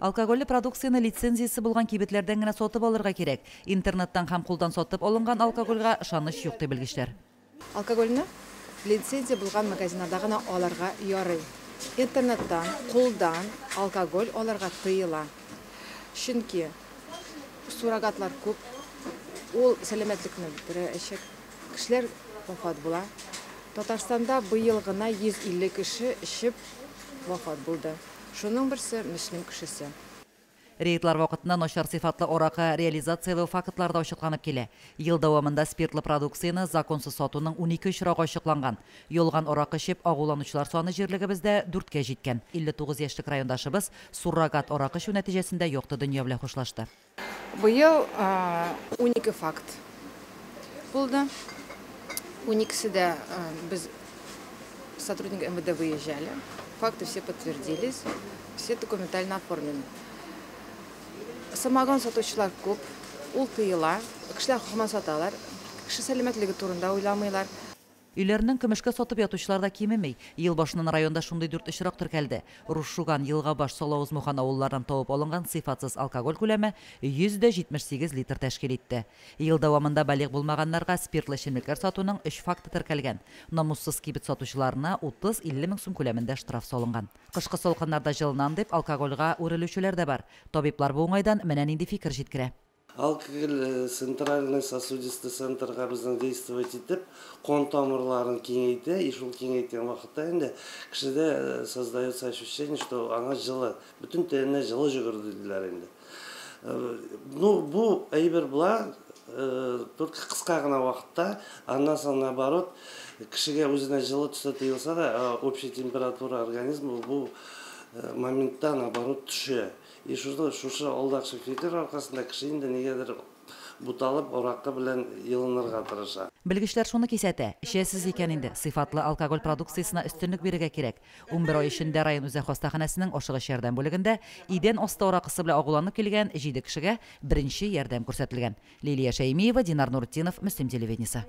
Алкогольле продукцияне лицензиясе булган кибетләрдән генә сатып алырга кирәк. Интернеттан һәм кулдан сатып алынган алкогольгә ышаныч юк, ди белгечләр. Алкогольне лицензия булган магазиннарда гына алырга ярый. Интернеттан, кулдан алкоголь алырга тыела. Чөнки суррогатлар күп, ул сәламәтлекне бетерәчәк. Кешеләр вафат була. Татарстанда быел гына 150 кеше эчеп вафат булды. Шуның берсе Мөслим кешесе. Рейдлар вакытында начар сыйфатлы аракы реализацияләү фактлары да ачыкланып килә. Ел дәвамында спиртлы продукцияне законсыз сатуның 12 очрагы ачыкланган. Ялган аракы эчеп агуланучылар саны җирлегебездә 4кә җиткән. 59 яшьлек райондашыбыз суррогат аракы эчү нәтиҗәсендә якты дөнья белән хушлашты. Быел 12 факт булды. 12-се дә без сотрудники МВД выезжали. Факты все подтвердились, все документально оформлены. Самогон сатучылар күп, ул тыела, кешеләр һаман саталар, кеше сәламәтлеге турында уйламыйлар. Өйләренең көмешкә сатып ятучылар да кимеми. Ел башыннан районда шундый 4 очрак теркәлде. Рус Шуган, Елгабаш, Салавыз, Мухан авылларынан табып алынган сыйфатсыз алкоголь күләме 178 литр тәшкил итте. Ел дәвамында балигъ булмаганнарга спиртлы эчемлекләр сатуның 3 факты теркәлгән. Намуссыз кибет сатучыларына 30-50 мең сум күләмендә штраф салынган. Кышкы салкыннарда җылынам дип алкогольгә үрелүчеләр дә бар. Табиблар бу уңайдан менә нинди фикер җиткерә. Алкоголь центральный сосудистый центрга безнең действовать итеп, кан тамырларын киңәйтә, и шул киңәйткән вакытта инде кешедә создается ощущение, что аңа җылы, бөтен тәненә җылы йөгерде диләр инде. Ну, бу әйбер була только кыска гына вакытта, аннан соң наоборот, кешегә үзенә җылы төстә тоелса да, общая температура организма бу моментта наоборот төшә. И шушы алдакчы фикер аркасында кеше инде нигәдер буталып аракы белән йылынырга тырыша. Белгечләр шуны кисәтә: эчәсез икән инде, сыйфатлы алкоголь продукциясенә өстенлек бирергә кирәк. 11 ай эчендә район үзәк хастаханәсенең ашыгыч ярдәм бүлегендә идән асты аракысы белән агуланып килгән 7 кешегә беренче ярдәм күрсәтелгән. Лилия Шәймиева, Динар Нуртдинов, Мөслим телевидениесе.